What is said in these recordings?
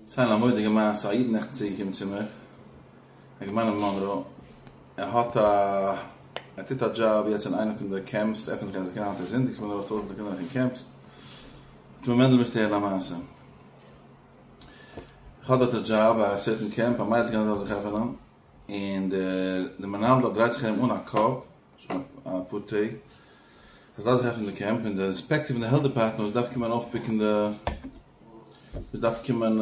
ס'איז א מורא'דיגע מעשה, א איד נעכטן צוגעקומען צו מיר, א אינגערמאן אין מאנרא, ער האט א, ער טוט א דזשאב יעצט אין איינע פון די קעמפס, עפענט זיך יעצט היינט איז זונטאג, ס'קומען ארויס טויזענטער קינדער אין קעמפס, זאגט מיר מענדל מוזט הערן א מעשה, איך האב דארט א דזשאב א סערטען קעמפ, א מיידל קעמפ זאל זיך עפענען, און דער מנהל דארט דרייט זיך ארום אן א קאפ, שוין אפאר טעג, עס דארף זיך עפענען די קעמפ, און די אינספעקטאר פון די העלט דעפארטמענט וואס דארף קומען אויפפיקן די, וואס דארף קומען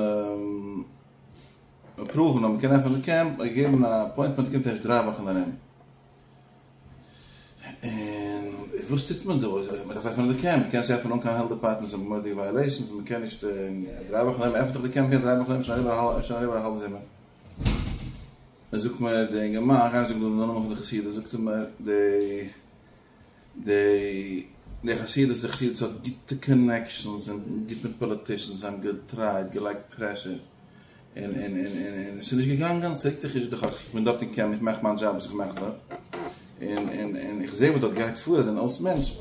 אפראוון אז מען קען עפענען די קעמפ, האט געגעבן א אפוינטמענט קומט ערשט דריי וואכן ארום. און וואס טוט מען דא? מען דארף עפענען די קעמפ, מען קען נישט עפענען אן קיין העלט דעפארטמענט, ס'איז מורא'דיגע ווייעלעישאנס, מען קען נישט, דריי וואכן ארום עפענט דאך די קעמפ, דריי וואכן ארום איז שוין אריבער א האלב זומער. זאגט מיר די אינגערמאן, איך גיי נישט זאגן דא די נאמען פון די חסידות, זאגט ער מיר די די די חסידות די חסידות האט גוטע קאנעקשאנס און גוט מיט פאליטישאנס, זיי האבן געטרייט, געלייגט פרעשור, און און און און עס איז נישט געגאנגען, ס'רוקט זיך נישט, איך בין דארט אין קעמפ, איך מאך מיין דזשאב וואס איך מאך דארט, און און און איך זעה וואס דארט גייט פאר, זיי זענען אויס מענטש,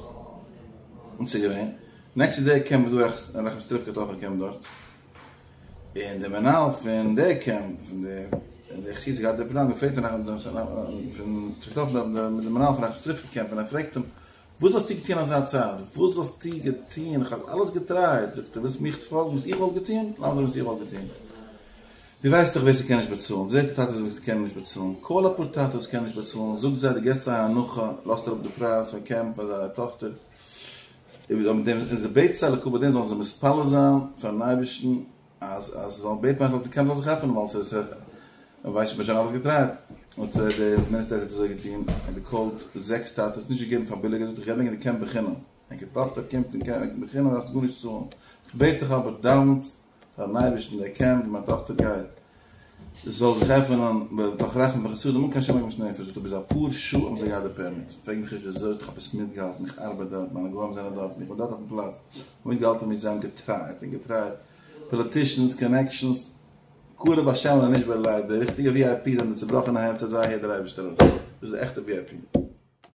און ס'איז געווען, נעקסטע דעי קעמפ איז דא ראחמיסטריווקא האט אויך א קעמפ דארט. און דער מנהל פון די קעמפ פון די די חסידות געהאט די פלאן געפרעגט פון פון זיך געטראפן מיט די מנהל פון ראחמיסטריווקא קעמפ און ער פרעגט אים וואס וואלסטו געטון אזא צייט וואס וואלסטו געטון איך האב אלעס געטרייט זאגט ער ווילסט מיך פרעגן וואס איך וואלט געטון לאמיר זאגן וואס איך וואלט געטון דו ווייסט דאך ווער ס'קען נישט באצאלן דו זעסט די טאטעס וואס קענען נישט באצאלן קאל אפאר טאטעס וואס קענען נישט באצאלן זאג זיי דו געסט זיי א הנחה לאזט אראפ די פרייז פון קעמפ פאר זייער טאכטער און דו בעטסט זיי לכבוד דעם זאלן זיי מתפלל זיין פארן אייבערשטן אז אז זיי זאלן בעטן אז די קעמפ זאל זיך עפענען ווייל ס'איז מ'ווייסט מ'האט שוין אלעס געטרייט האט דער אדמיניסטרעיטאר האט אזוי געטון ער האט געקאלט זעקס טאטעס נישט געגעבן פאר ביליגער זאגט איך געב ענק די קעמפ בחינם ענקער טאכטער קומט אין קעמפ בחינם דארפסט גארנישט צאלן איך בעט דיך אבער דאווענטס פארן אייבערשטן דער קעמפ ווי מיין טאכטער גייט זאל זיך עפענען בתוך רחמים וחסדים אן קיין שום עגמת נפש, זאגט ער ביז אפאר שעה האבן זיי געהאט די פערמיט, פרעג מיך נישט וויאזוי, איך האב עס מיטגעהאלטן, איך ארבעט דארט, מיינע גוים זענען דארט, איך בין דארט אויפן פלאץ, מיטגעהאלטן ווי זיי האבן געטרייט און געטרייט, פאליטישאנס, קאנעקשאנס, קרוב השם לנשברי לב, די ריכטיגע ווי איי פי זענען די צובראכענע הערצער, זיי הערט דער אייבערשטער אויס, דאס איז די עכטע ווי איי פי.